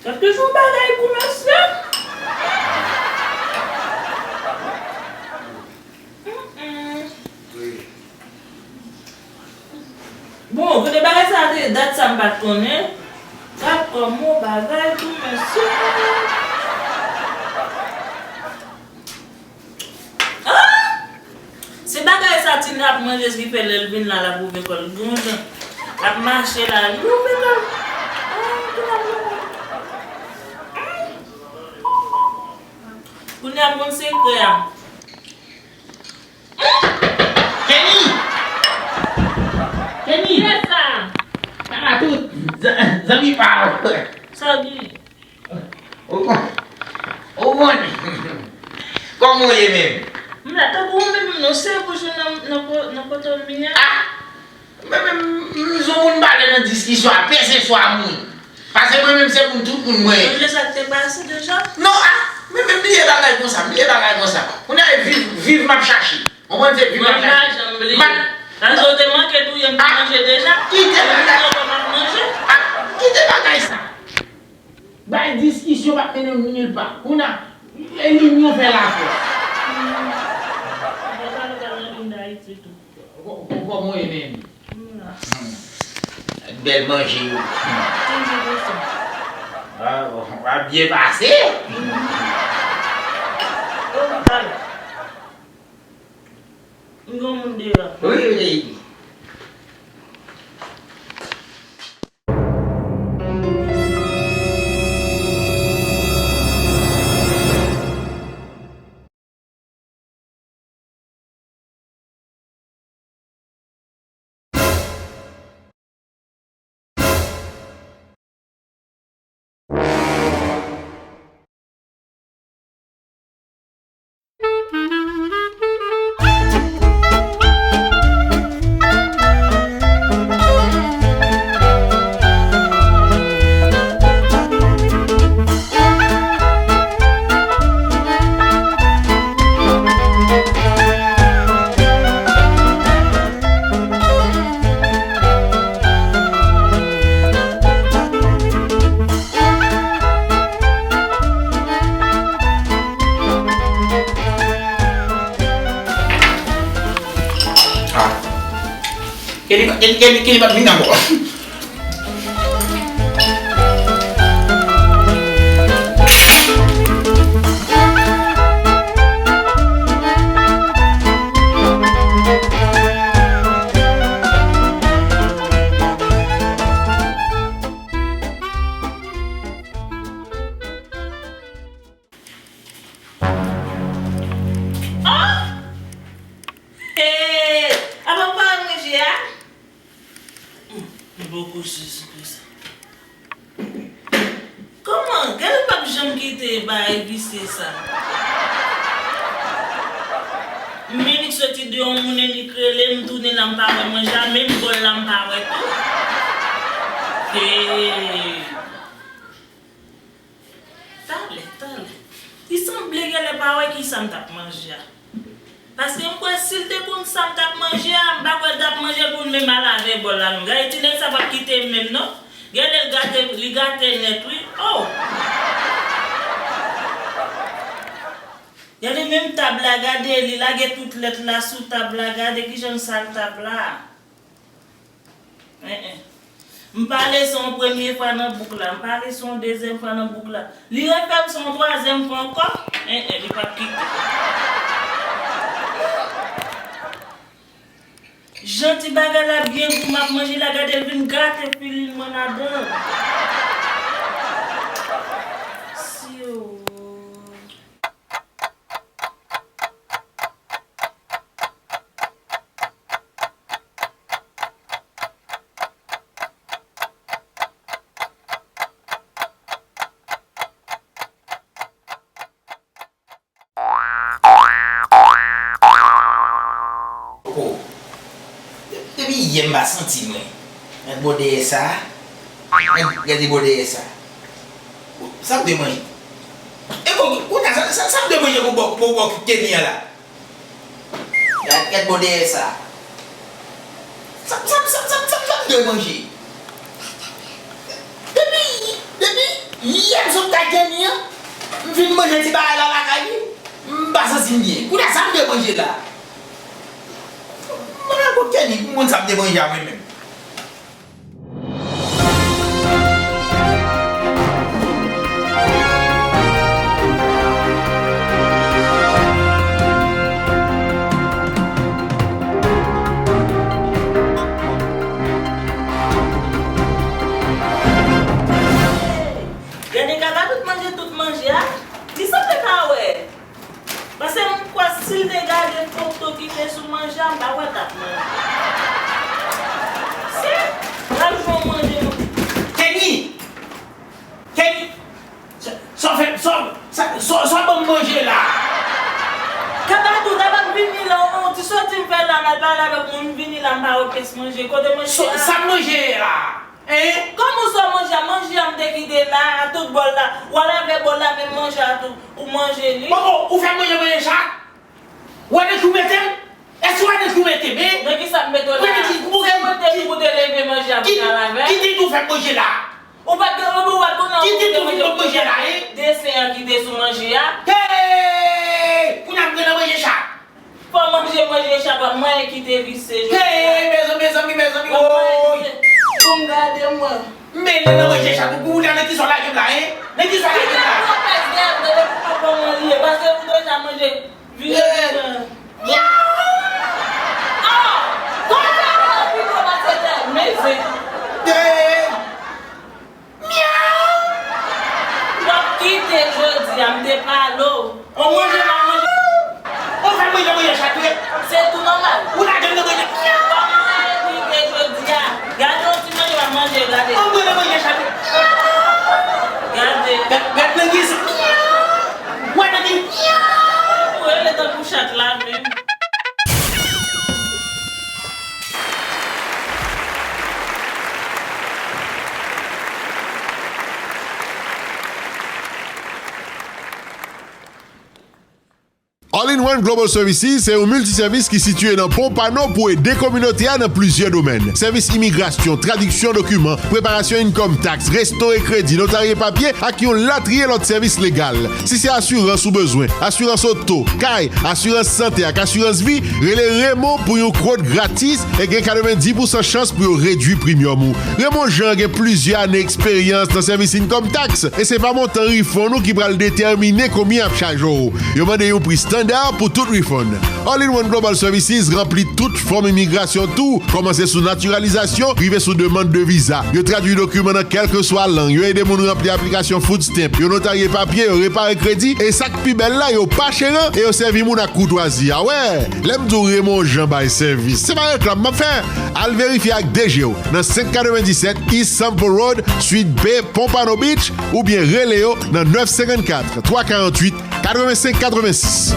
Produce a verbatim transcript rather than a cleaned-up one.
Sa toujou bagay pou mesye. Bon, kote bagay sa te, dat sa m pa t konnen. Gad kòman bagay pou mesye. Ah! Se bagay sa Tina ap manje ki fè lè l vin la, l ap ouvè kò l. Gon jan l ap mache la, li ouvè kò l. Ah, kounye a m konn. Kounye a m konn sekrè a. Kenny! Kenny! Kiyès sa? Sa va tout? Zan-, zanmi pa w. Sa w di? Ou konn, ou konn. Kòman w ye menm? M la tankou ou menm, non, se bouch ou nan, nan ko-, nan kote w vini a. Ah! Mwen menm, m, m, se yon moun m pa lè nan diskisyon a pèseswa moun. Paske mwen menm se moun tout moun mwen ye. Manje sa k te pase deja? Non, ah, mwen menm bliye bagay konsa, bliye bagay konsa. Kounye a viv, viv m ap chache. Konprann se viv m ap chache. Mwen pa janm bliye. Paske w te manke touye m pou manje deja. Kite bagay. Mwen m ap manje. Ah, kite bagay sa. Bay diskisyon p ap mennen nou nil pa. Kounye a, e linyon fè lafòs. Deja nou pral nan vin Dayiti tou. Kò-, kò-, kòman w ye menm? M la. Hmm. Bèl manje yo. Hmm. Toujou konsa. Ah, w ap byen pase. Ou talè. M gen yon moun deyò. Wi, wi. Ah. Kenny, Kenny, Kenny, Kenny pa t vin ankò. Oh! Hey! Apa w pa manje a? Hmm, m poko sezi konsa. Kòman? Gade l p ap janm kite bagay visye sa. M vini soti de yon moun e li k rele m, tounen la m pa wè manje a, menm bòl la m pa wè tou. Hey! Talè, talè. Li sanble genlè pa wè kisa m t ap manje a. Paske m kwè si l te konn sa m t ap manje a, m pa kwè l t ap manje l pou l menm al avè bòl la non. Gade ti nèg sa p ap kite m menm non. Genlè l gate, li gate nèt wi. Oh! Gade menm tab la, gade li lage tout lèt la sou tab la, gade kijan l sal tab la. En, en. M pale se yon premye fwa nan bouk la. M pale se yon dezyèm fwa nan bouk la. Li refè m se yon twazyèm fwa ankò. En, en, li p ap kite. Jan ti bagay la byen gou, m ap manje la, gade l vin gate filin mwen ladan. Siyo. Oh. Depi yè m pa santi mwen. Gade bò dèyè sa. Gade, gade bò dèyè sa. Sa m te manje? E bon, kounye a, sa, sa, sa m te manje pou bò, pou bò Kenny an la? Gad, gad bò dèyè sa. Sa, sa, sa, sa, sa, sa m dwe manje? Depi, depi yè m sot kay Kenny an, m fin manje ti bagay la lakay li, m pa santi m byen. Kounye a sa m dwe manje la? M al kot Kenny pou m konn sa m dwe manje a mwen menm. Gade kaka tout manje, tout manje a. Li sanble pa wè. Paske m kwè si l te gade poto ki te sou manje a, m pa kwè l t ap manje. Si, l ap jwenn manje nou. Kenny! Kenny! Sa, sa w fè, sa, sa, sa, sa w ban m manje la? Kabatou, kabatou, vini la, yon ti soti m fè la, m al pale avèk moun, m vini la, m pa wè pyès manje. Kote manje a? Sa m manje la? Hein? Kòman sa w manje a? Manje a m te kite la, tout bòl la. W al lave bòl la, men manje a tou, ou manje li. Bon, bon, ou fè manje, manje chat? Ou wè nan ki w mete m? Èske w wè nan ki w mete m, hein? Nan ki sa m mete w la? Ou wè nan ki, ou wè nan ki, ki, ki te di w fè manje la? Ou pa t gen, ou pa t konnen ki te di w fè manje la, hein? Desen an ki te sou manje a. Hey! Kounye a m pran nan manje chat. Fò manje, manje chat, w ap manyen kite vise jodi a. Hey, mezanmi, mezanmi, mezanmi, woy. Pou m gade mwen. Men li nan manje chat, ou konnen nan ki sa w lage m la, hein? Nan ki sa w lage m la? Ou pa pèse, gade, gade, pou mwen li ye, paske ou deja manje. Vini, vini. Myaw! Ah! Konsa, konsa, konsa, konsa, men se. Hey! Myaw! W ap kite jodi a, m te pale w. On manje m ap manje. On fè manje, manje chat vre. Se tou nòmal. Ou lage m nan manje. Myaw! W ap manje kite jodi a. Gade yon ti manje w ap manje, gade. On manje, manje chat vre. Gade. Gad, gad nan gis. Myaw! Wè nan gis. Myaw! Ou rele tankou chat la menm. All in One Global Services se yon miltisèvis ki sitiye nan Pompano pou ede kominote a nan plizyè domèn. Sèvis imigrasyon, tradiksyon dokiman, preparasyon income tax, resto e kredi, notarye papye ak yon latriye lòt sèvis legal. Si se asirans ou bezwen, asirans oto, kay, asirans sante ak asirans vi, rele Raymond pou yon quote gratis e gen katrevenndis pousan chans pou yo redui premyòm ou. Raymond Jean gen plizyè ane eksperyans nan sèvis income tax, e se pa montan refund ou ki pral detèmine konbyen y ap chaje w. Yo mande yon pri estanda pou tout refund. All in One Global Services ranpli tout fòm imigrasyon tou, kòmanse sou natiralizasyon, rive sou demann de viza. Yo tradui dokiman nan kèlkeswa lang, yo ede moun ranpli aplikasyon food stamp, yo notarye papye, yo repare kredi, e sa k pi bèl la, yo pa cheran e yo sèvi moun ak koutwazi. A wè, lè m di w Raymond Jean bay sèvis, se pa reklam m ap fè. Al verifye ak D G w nan senk katrevenndisèt East Sample Road, Suite B, Pompano Beach, oubyen rele yo nan nèf senkannkat, twa karanntuit, katrevensenk katrevensis.